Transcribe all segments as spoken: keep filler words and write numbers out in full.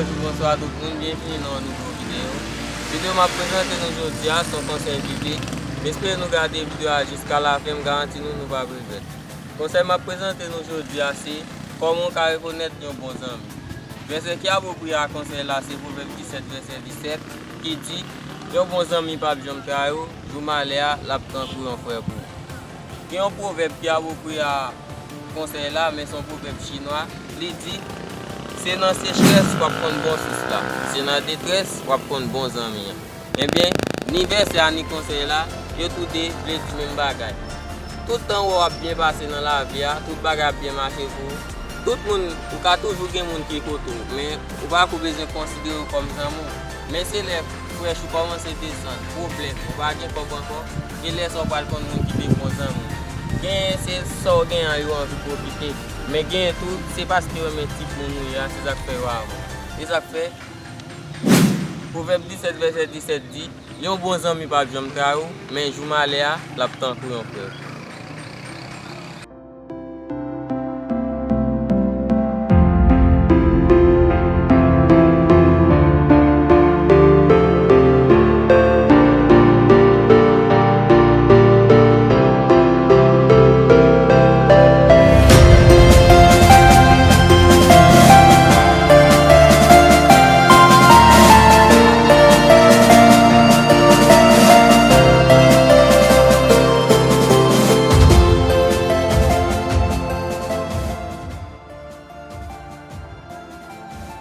Bonjou, bonswa tout moun, byenvini nan yon nouvo videyo. Videyo m ap prezante nou jodi a se yon konsèy biblik. M espere nou gade videyo a jiska lafen, m garanti nou, nou p ap regrèt. Konsèy m ap prezante nou jodi a se kòman w ka rekonèt yon bon zanmi. Vèsè ki apwopriye a konsèy la se Pwovèb disèt, vèsè disèt, ki di, yon bon zanmi p ap janm trayi w, jou malè a, l ap tankou yon frè pou ou. Gen yon pwovèb ki apwopriye a konsèy la, men se yon pwovèb chinwa. Li di, se nan sechrès w ap konn bon sous la, se nan detrès w ap konn bon zanmi an. Ebyen, ni vèsè a ni konsèy la, yo toude vle di menm bagay. Tout tan w ap byen pase nan lavi a, tout bagay ap byen mache pou ou, tout moun, ou ka toujou gen moun ki kote w, men ou pa ko bezwen konsidere yo kòm zanmi w. Men se lè frèch ou kòmanse desann, pwoblèm, ou pa gen kòb ankò, e lè sa w pral konn moun ki te bon zanmi w. Genyen se sa w genyen an yo anvi pwofite, men genyen tou, se paske yo renmen ti moun ou ye a, se sa k fè yo avè w. Se sa k fè, Pwovèb disèt vèsè disèt di, yon bon zanmi p ap janm trayi w, men jou malè a, l ap tankou yon frè.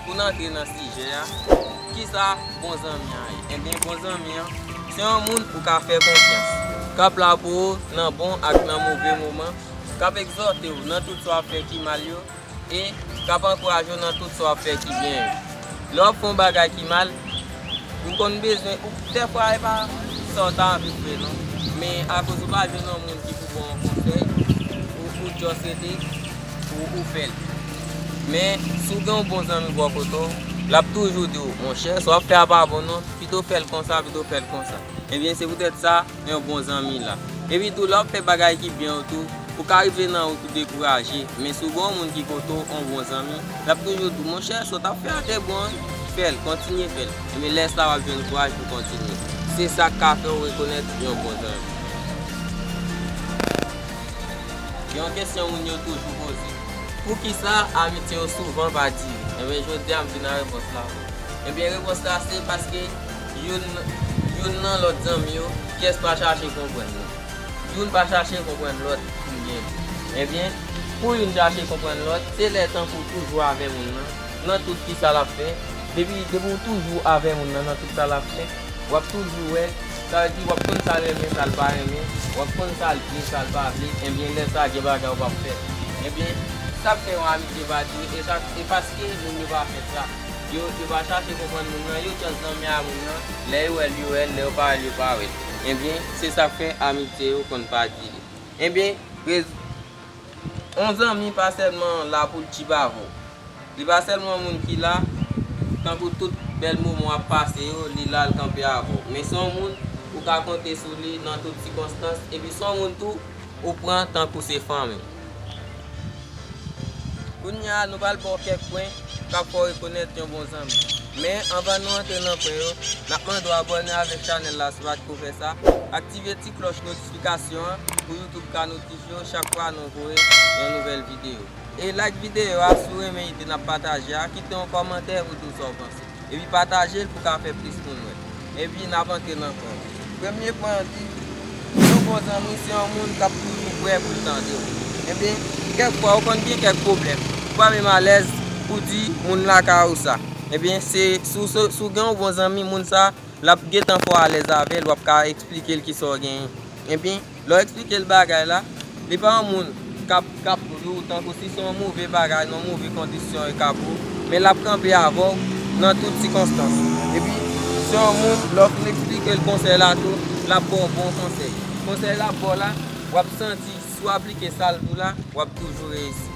Pou n antre nan sijè a, kisa bon zanmi an ye? Ebyen, bon zanmi an, se yon moun ou ka fè konfyans, k ap la pou ou nan bon ak nan move moman, k ap egzòte w nan tout sa w ap fè ki mal yo, e k ap ankouraje w nan tout sa w ap fè ki byen yo. Lè w ap fè yon bagay ki mal, ou konn bezwen, ou, dèfwa, e pa sa w ta anvi fè, non. Men akoz ou pa jwenn yon moun ki pou ba w yon konsèy, ou, ou just rete, ou, ou fè l. Men, si w gen yon bon zanmi bò kote w, l ap toujou di w, monchè, sa w ap fè a pa bon, non. Pito fè l konsa, pito fè l konsa. Ebyen, se poutèt sa, yon bon zanmi la. Epi tou, lè w ap fè bagay ki byen yo tou, ou ka rive nan wout ou dekouraje, men si w gen yon moun ki kote w, yon bon zanmi, l ap toujou di w, monchè, sa w t ap fè a te bon, wi, fè l, kontinye fè l. Ebyen, lè sa a, w ap jwenn kouraj pou w kontinye. Se sa k ka fè w rekonèt yon bon zanmi. Gen yon kesyon moun yo toujou poze. Poukisa amitye yo souvan pa dire? Ebyen, jodi a, m vin ak repons la. Ebyen, repons la se paske youn, youn nan lòt zanmi yo, pyès pa chache konprann yo. Youn pa chache konprann lòt pou byen li. Ebyen, pou youn chache konprann lòt, se lè tankou w toujou avè moun nan, nan tout kisa l ap fè. Depi, depi w toujou avè moun nan, nan tout sa l ap fè, w ap toujou wè, sa vle di w ap konn sa l renmen, sa l pa renmen, w ap konn sa l vle, sa l pa vle, ebyen, lè sa a, gen bagay ou p ap fè. Ebyen, sa k fè yon amitye pa dire, e sa, e paske moun yo pa fè sa. Yo, yo pa chache konprann moun nan, yo just zanmi a moun nan, lè yo wè l, yo wè l, lè yo pa wè l, yo pa wè l. Ebyen, se sa k fè amitye yo konn pa dire. Ebyen, rez-, yon zanmi pa sèlman la pou l tchip avè w. Li pa sèlman yon moun ki la, tankou tout bèl moman w ap pase yo, li la, l kanpe avè w. Men se yon moun ou ka konte sou li nan tout sikonstans, epi se yon moun tou ou pran tankou se fanmi. Kounye a, nou pral ba w kèk pwen k ap fè w rekonèt yon bon zanmi. Men, anvan nou antre nan pwen yo, n ap mande w abòne avèk chanèl la si w pa t ko fè sa, aktive ti klòch notifikasyon an pou YouTube ka notifye w chak fwa nou voye yon nouvèl videyo. E like videyo a si w renmen ide n ap pataje a, kite yon kòmantè pou di w sa w panse. Epi pataje l pou ka fè plis moun wè. Epi n ap antre nan pwen. Premye pwen an di, yon bon zanmi se yon moun k ap toujou prè pou l tande w. Ebyen, kèk fwa ou konn gen kèk pwoblèm. Ou pa menm alèz pou di moun lakay ou sa. Ebyen, se, si w, si w gen yon bon zanmi, moun sa, l ap gentan fè w alèz avè l, w ap ka eksplike l kisa w genyen. Ebyen, lè w eksplike l bagay la, li pa yon moun k ap, k ap di w tankou si se yon move bagay, nan move kondisyon e k ap ou, men l ap kanpe avè w nan tout sikonstans. Epi, se yon moun, lè w fin eksplike l konsèy la tou, l ap ba w bon konsèy. Konsèy l ap ba w la, w ap santi, si w aplike sa l di w la, w ap toujou reyisi.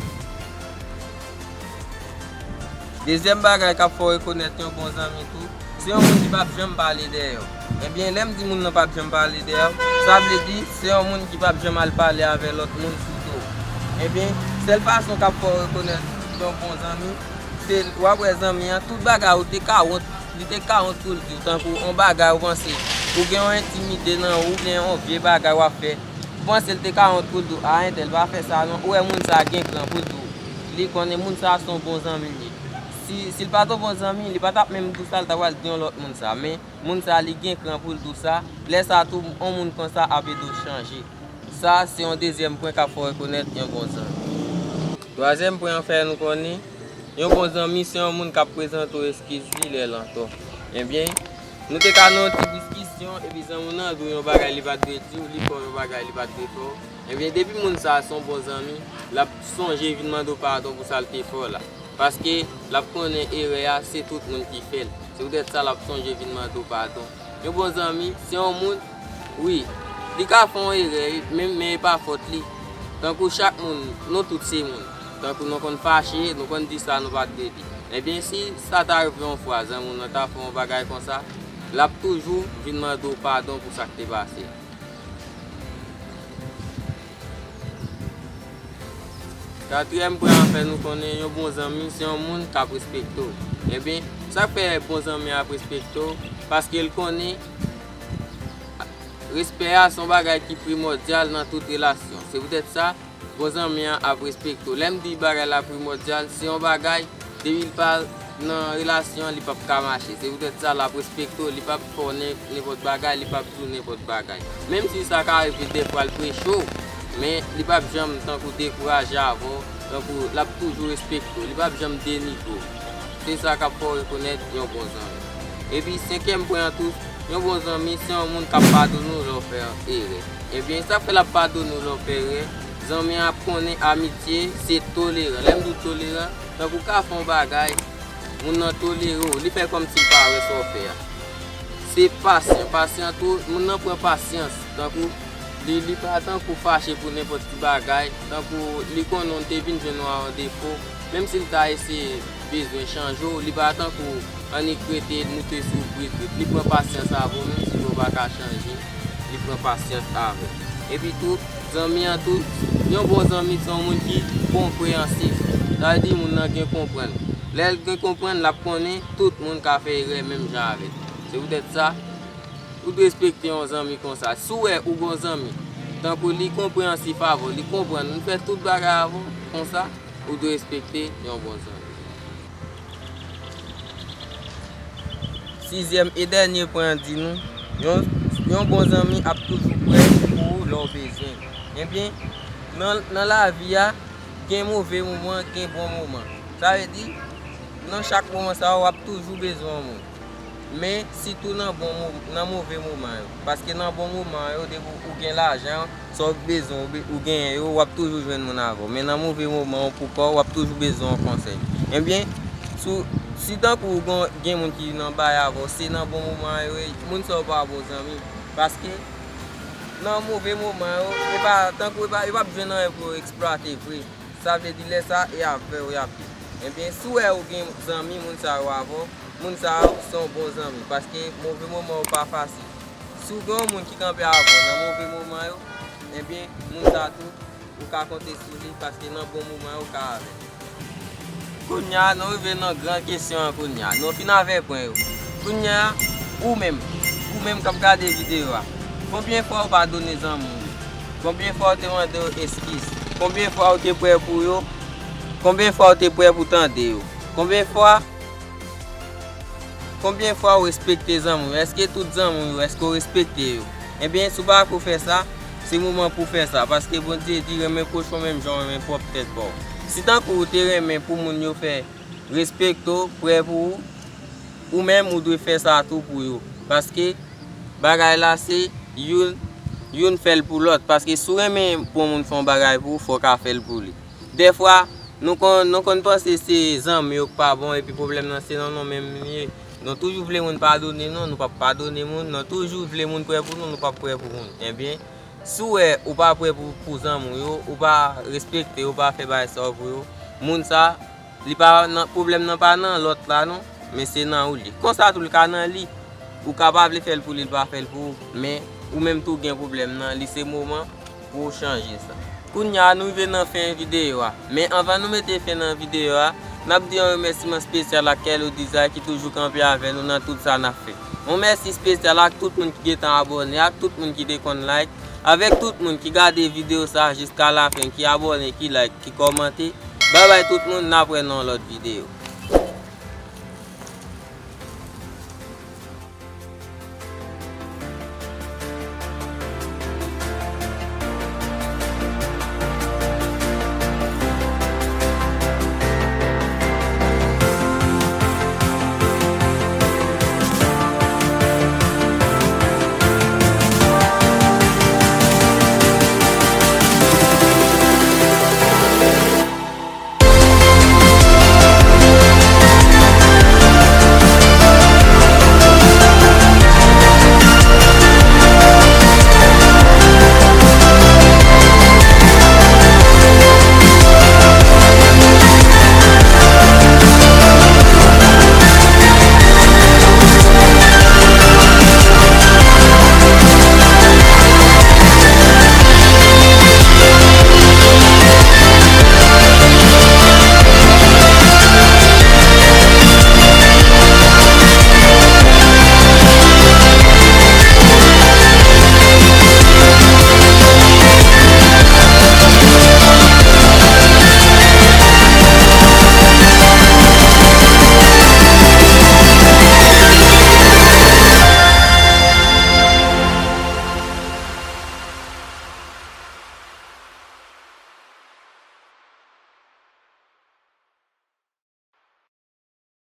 Dezyèm bagay k ap fè w rekonèt yon bon zanmi tou, se yon moun ki p ap janm pale dèyè w. Ebyen, lè m di moun nan p ap janm pale dèyè w, sa vle di se yon moun ki p ap janm al pale avè lòt moun sou do w. Ebyen, sèl fason k ap fè w rekonèt yon bon zanmi, Se, w ap wè zanmi an, tout bagay ou te ka wont, li te ka wont pou l di w, tankou yon bagay ou panse, ou gen yon entimide nan ou, oubyen yon vye bagay w ap fè, ou panse l te ka wont pou l di w, a, entèl, pa fè sa non, ou wè moun sa gen kran pou l di w, li konnen moun sa se yon bon zanmi l ye. Si, si l pa t yon bon zanmi, li pa t ap menm di w sa l ta pral di yon lòt moun sa, men moun sa li gen kran pou l di w sa, lè sa tou, yon moun konsa ap ede w chanje. Sa se yon dezyèm pwen k ap fè w rekonèt yon bon zanmi. Twazyèm pwen an fè nou konnen, yon bon zanmi se yon moun k ap prezante w eskiz li lè l antò. Ebyen, nou te ka nan yon ti diskisyon, epi zanmi w nan di w yon bagay li pa t dwe di w, li fè w yon bagay li pa t dwe fè w. Ebyen, depi moun sa a se yon bon zanmi, l ap sonje vin mande w padon pou sa l te fè w la. Paske l ap konnen erè a, se tout moun ki fè l. Se poutèt sa l ap sonje vin mande w padon. Yon bon zanmi, se yon moun, wi, li ka fè yon erè, men, men e pa fòt li. Tankou chak moun, nou tout se moun. Tankou nou konn fache, nou konn di sa nou pa t vle di. Ebyen, si sa ta rive yon fwa, zanmi w nan ta fè yon bagay konsa, l ap toujou vin mande w padon pou sa k te pase. Katriyèm pwen an fè nou konnen yon bon zanmi se yon moun k ap respekte w. Ebyen, sa k fè bon zanmi a ap respekte w? Paske l konnen respè a se yon bagay ki primòdyal nan tout relasyon. Se poutèt sa, bon zanmi an ap respekte w. Lè m di bagay la primòdyal, se yon bagay, depi l pa nan relasyon, li p ap ka mache. Se poutèt sa, l ap respekte w, li p ap fè w nen-, nenpòt bagay, li p ap di w nenpòt bagay. Menm si sa ka rive dèfwa l preche w, men li p ap janm tankou dekouraje avè w, tankou l ap toujou respekte w, li p ap janm denigre w. Se sa k ap fè w rekonèt yon bon zanmi. Epi senkyèm pwen an tou, yon bon zanmi se yon moun k ap padone w lè w fè erè. Ebyen, sa k fè l ap padone w lè w fè erè? Zanmi an ap konnen amitye se toleran. Lè m di w toleran, tankou w ka fè yon bagay, moun nan tolere w, li fè kòmsi l pa wè sa w fè a. Se pasyan, pasyan tou, moun nan pran pasyans, tankou li, li pa tankou fache pou nenpòt ti bagay, tankou li konnen w te vin jwenn ou a yon defo, menm si l ta eseye bezwen chanje w, li pa tankou annik rete, moute sou w, rit, rit. Li pran pasyans avè w, menm si w pa ka chanje, li pran pasyans avè w. Epi tou, zanmi an tou, yon bon zanmi se yon moun ki konpreyansif. Sa vle di moun nan gen konprann. Lè l gen konprann, l ap konnen tout moun ka fè erè menm jan avè l. Se poutèt sa, ou dwe respekte yon zanmi konsa. Si w wè ou gen yon zanmi, tankou li konpreyansif avè w, li konprann, li fè tout bagay avè w konsa, ou dwe respekte yon bon zanmi. Sizyèm e dènye pwen an di nou, yon, yon bon zanmi ap toujou prè pou ou lè w bezwen. Ebyen, nan, nan lavi a, gen move moman, gen bon moman. Sa vle di, nan chak moman sa yo, w ap toujou bezwen yon moun. Men, sitou nan bon mo-, nan move moman yo. Paske nan bon moman yo, depi ou gen lajan, sa w bezwen, ou be-, ou genyen yo, w ap toujou jwenn moun avè w. Men nan move moman yo, pou kò w, w ap toujou bezwen yon konsèy. Ebyen, si w, si tankou w gon-, gen moun ki nan bay avè w, se nan bon moman yo, e moun sa yo pa bon zanmi. Paske nan move moman yo, e pa, tankou e pa, yo p ap jwenn anyen pou yo eksplwate vre. Sa vle di lè sa, e avè w y ap ye. Ebyen, si w wè ou gen zanmi, moun sa yo avè w, moun sa yo se yon bon zanmi, paske move moman yo pa fasil. Si w gen yon moun ki kanpe avè w nan move moman yo, ebyen, moun sa tou, ou ka konte sou li, paske nan bon moman yo, ou ka avè l. Kounye a, nou rive nan gran kesyon an kounye a. Nou fin avè pwen yo. Kounye a, ou menm, ou menm k ap gade videyo a, konbyen fwa ou padone zanmi w yo? Konbyen fwa ou te mande yo eskiz? Konbyen fwa ou te prè pou yo? Konbyen fwa ou te prè pou tande yo? Konbyen fwa, konbyen fwa ou respekte zanmi w yo? Èske tout zanmi w yo, èske ou respekte yo? Ebyen, si w pa ko fè sa, se moman pou w fè sa, paske Bondye di, renmen pwòch ou menm jan w renmen pwòp tèt pa w. Si tankou ou te renmen pou moun yo fè respekte w, prè pou ou, ou menm ou dwe fè sa tou pou yo. Paske bagay la se youn, youn fè l pou lòt. Paske si w renmen pou yon moun fè yon bagay pou ou, fò w ka fè l pou li. Dèfwa, nou konn, nou konn panse se zanmi yo k pa bon, epi pwoblèm nan se nan nou menm li ye. Nou toujou vle moun padone nou, nou p ap padone moun. Nou toujou vle moun prè pou nou, nou p ap prè pou moun. Ebyen, si w wè ou pa prè pou, pou zanmi w yo, ou pa respekte yo, ou pa fè bagay sa yo pou yo, moun sa, li pa nan, pwoblèm nan pa nan lòt la non, men se nan ou li. Konsa tou l ka nan li. Ou ka pa vle fè l pou li, l pa fè l pou ou, men ou menm tou gen pwoblèm nan, li se moman pou w chanje sa. Kounye a nou rive nan fen videyo a. Men anvan nou mete fen nan videyo a, n ap di yon remèsiman espesyal ak Kello Design ki toujou kanpe avè nou nan tout sa n ap fè. Yon mèsi espesyal ak tout moun ki gentan abòne, ak tout moun ki te konn like, avèk tout moun ki gade videyo sa a jiska lafen, ki abòne, ki like, ki kòmante. Babay tout moun, n ap wè nan yon lòt videyo.